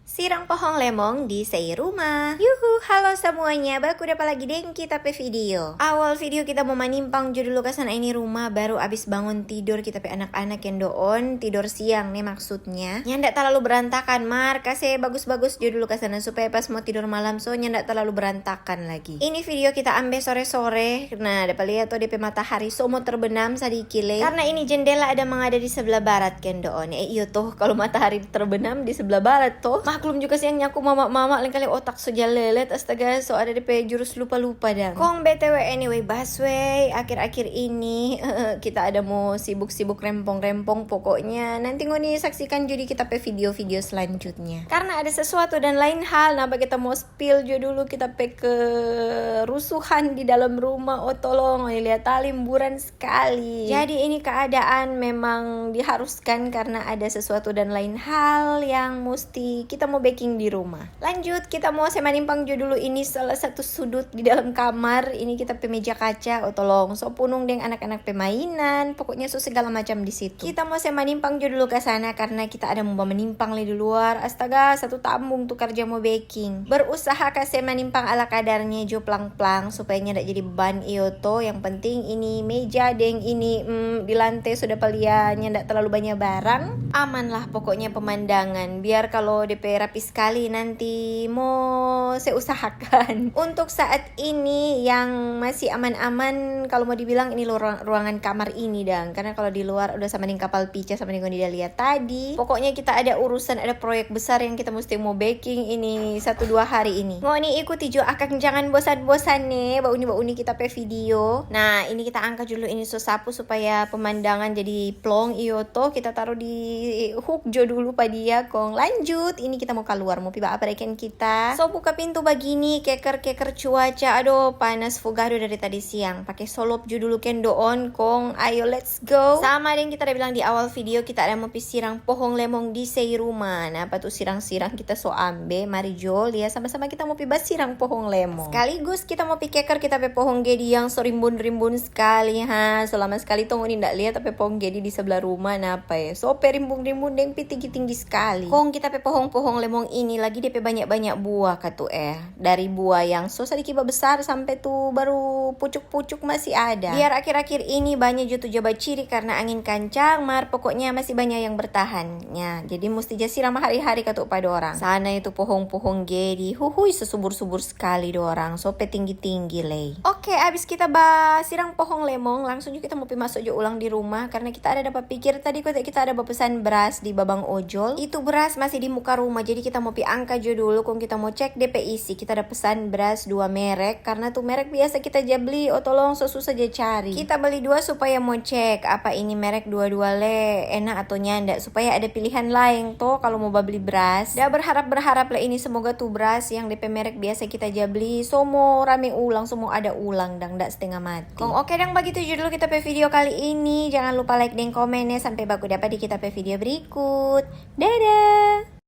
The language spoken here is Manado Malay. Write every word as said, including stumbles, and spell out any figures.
Sirang pohong lemong di sei rumah. Yuhu, halo samuanya, baku dapa lagi deng kita pe video. Awal video kita mo manimpang jo dulu ka sana ini rumah, baru abis bangun tidor kita pe anak-anak yang doon, tidor siang ne maksudnya. Nyanda talalu berantakan, mar kase bagus-bagus jo dulu ka sana supaya pas mo tidor malam so nyanda talalu berantakan lagi. Ini video kita ambe sore-sore, nah dapa lia to depe matahari so mo terbenam sadiki le. Karena ini jendela ada mangada di sebelah barat ken doon. Eh iyo toh, kalau matahari terbenam di sebelah barat toh. Maklum juga siang nyaku mama-mama lengkali otak so ja lelet, astaga, so ada depe jurus lupa-lupa dang. Kong B T W anyway, busway akhir-akhir ini kita ada mo sibuk-sibuk rempong-rempong, pokoknya nanti ngoni saksikan jo di kita pe video-video selanjutnya. Karena ada sesuatu dan lain hal, napa kita mo spill jo dulu kita pe kerusuhan di dalam rumah. Oh tolong, ngoni lia ta limburan skali. Jadi ini keadaan memang diharuskan karena ada sesuatu dan lain hal yang musti kita mo beking di rumah. Lanjut, kita mo se manimpang jo dulu ini salah satu sudut di dalam kamar. Ini kita pe meja kaca, oh tolong, so punung deng anak-anak pe mainan, pokoknya so segala macam di situ. Kita mo se manimpang jo dulu ka sana karena kita ada mo bamanimpang le di luar. Astaga, satu tambung tu karja mo beking. Berusaha kase manimpang ala kadarnya jo plang-plang supaya nyanda jadi beban iyo to. Yang penting ini meja deng ini, mm, di lante so dapa lia nyanda terlalu banya barang. Aman lah pokoknya pemandangan. Biar kalo depe rapi skali nanti mo se usahakan. Untuk saat ini yang masih aman-aman, kalo mo dibilang ini lo-, ruangan kamar ini dang. Karena kalo di luar udah sama deng kapal pica sama deng ngoni da lia tadi. Pokoknya kita ada urusan, ada proyek besar yang kita musti mo beking ini satu dua hari ini. Ngoni ikuti jo akang, jangan bosan-bosan ne bauni-bauni kita pe video. Nah, ini kita angka dulu ini so sapu supaya pemandangan jadi plong iyo to. Kita taru di hook jo dulu pa dia kong lanjut. Ini kita mo kaluar, mo pi ba apa deken kita. So buka pintu bagini, keker-keker cuaca. Aduh, panas fugado dari tadi siang. Pake solop jo dulu ken doon kong ayo let's go. Sama deng kita da bilang di awal video, kita ada mo pi sirang pohong lemong di sei rumah. Nah, apa tu sirang-sirang kita so ambe, mari jo lia sama-sama kita mo pi basirang pohong lemong. Sekaligus kita mo pi keker kita pe pohong gedi yang so rimbun-rimbun skali ha. So lama skali to ngoni nda lia ta pe pohong gedi di sebelah rumah, napa e? So pe rimbun-rimbun deng pi tinggi-tinggi skali. Kong kita pe pohong-pohong lemong ini lagi depe banyak-banyak buah katu e. Dari buah yang so sadiki babesar sampe tu baru pucuk-pucuk masih ada. Biar akhir-akhir ini banya jo tu ja baciri karna angin kancang, mar pokoknya masih banya yang bertahan. Nya, jadi musti ja siram hari-hari katu pa dorang. Sana itu pohong-pohong gedi, huhui, sesubur-subur skali dorang, so pe tinggi-tinggi lei. Oke, abis kita ba sirang pohong lemong, langsung jo kita mo pi maso jo ulang di rumah, karna kita ada dapa pikir tadi kote kita ada bapesan bras di babang ojol. Itu bras masih di muka rumah, jadi kita mo pi angka jo dulu, kong kita mo cek depe isi. Kita ada pesan bras dua merek, karna tu merek biasa kita ja bli, oh tolong, so susah ja cari. Kita beli dua supaya mo cek apa ini merek dua-dua le enak atau nyanda, supaya ada pilihan laeng to kalo mo babli bras. Da berharap-berharap le ini, semoga tu bras yang depe merek biasa kita ja bli so mo rame ulang, so mo ada ulang dang, nda stenga mati. Kong oke dang, bagitu jo dulu kita pe video kali ini. Jangan lupa like deng komen ya. Sampe baku dapa di kita pe video berikut. Dadah!